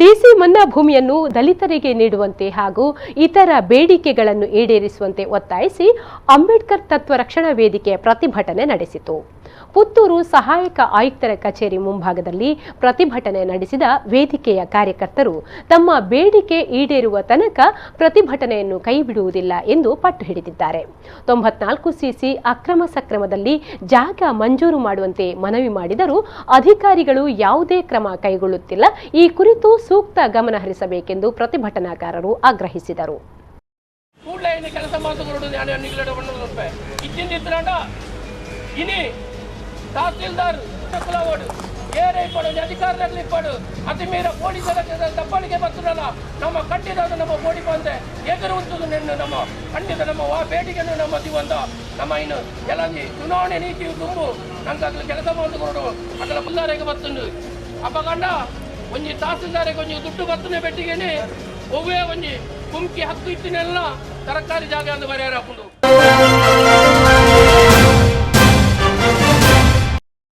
DC ಮನ್ನಾ ಭೂಮಿಯನ್ನು ದಲಿತರಿಗೆ ನೀಡುವಂತೆ ಹಾಗೂ ಇತರ ಬೇಡಿಕೆಗಳನ್ನು ಈಡೇರಿಸುವಂತೆ ಒತ್ತಾಯಿಸಿ ಅಂಬೇಡ್ಕರ್ ತತ್ವ ರಕ್ಷಣಾ ವೇದಿಕೆ ಪ್ರತಿಭಟನೆ ನಡೆಸಿತು. ಪುತ್ತೂರು ಸಹಾಯಕ ಆಯುಕ್ತರ ಕಚೇರಿ ಮುಂಭಾಗದಲ್ಲಿ ಪ್ರತಿಭಟನೆ ನಡೆಸಿದ ವೇದಿಕೆಯ ಕಾರ್ಯಕರ್ತರು ತಮ್ಮ ಬೇಡಿಕೆ ಈಡೇರುವ ತನಕ ಪ್ರತಿಭಟನೆಯನ್ನು ಕೈಬಿಡುವುದಿಲ್ಲ ಎಂದು ಪಟ್ಟು ಹಿಡಿದಿದ್ದಾರೆ. 94 ಸಿಸಿ ಅಕ್ರಮ ಸಕ್ರಮದಲ್ಲಿ ಜಾಗ ಮಂಜೂರು ಮಾಡುವಂತೆ ಮನವಿ ಮಾಡಿದರೂ ಅಧಿಕಾರಿಗಳು ಯಾವುದೇ ಕ್ರಮ ಕೈಗೊಳ್ಳುತ್ತಿಲ್ಲ. ಈ ಕುರಿತು ಸೂಕ್ತ ಗಮನ ಹರಿಸಬೇಕೆಂದು ಪ್ರತಿಭಟನಾಕಾರರು ಆಗ್ರಹಿಸಿದರು. ತಹಸೀಲ್ದಾರ್ ಕುಲವಾಡು ಏರೇ ಇಪ್ಪಡು, ಅಧಿಕಾರಿಗಳು ಇಪ್ಪಡು, ಅತಿ ಮೀರ ಪೊಲೀಸರ ದಬ್ಬಾಳಿಕೆ ಬರ್ತದಲ್ಲ, ನಮ್ಮ ಖಂಡಿತ ನಮ್ಮ ಬೋಡಿ ಬಂದೆ ಎದುರು ಉಂಟು. ನಿನ್ನ ನಮ್ಮ ಖಂಡಿತ ನಮ್ಮ ವಾ ಬೇಡಿಕೆಯನ್ನು ನಮ್ಮ ದಿವಂತ ನಮ್ಮ ಇನ್ನು ಎಲ್ಲ ಚುನಾವಣೆ ನೀತಿ ತುಂಬು ನಂಗೆ ಕೆಲಸ ಮಾಡಿಕೊಂಡು ಅಕಲ ಪುಲ್ಲಾರಿಗೆ ಬರ್ತುಂಡು. ಅಪಗಂಡ ಒಂಜಿ ತಹಸೀಲ್ದಾರಿಗೆ ಒಂಜಿ ದುಡ್ಡು ಬರ್ತನೆ ಬೆಟ್ಟಿಗೆನೆ ಒವ್ವೇ ಒಂಜಿ ಕುಮ್ಕಿ ಹಕ್ಕು ಇತ್ತಿನೆಲ್ಲ ತರಕಾರಿ ಜಾಗ ಅಂದು ಬರೆಯರ ಹಾಕೊಂಡು.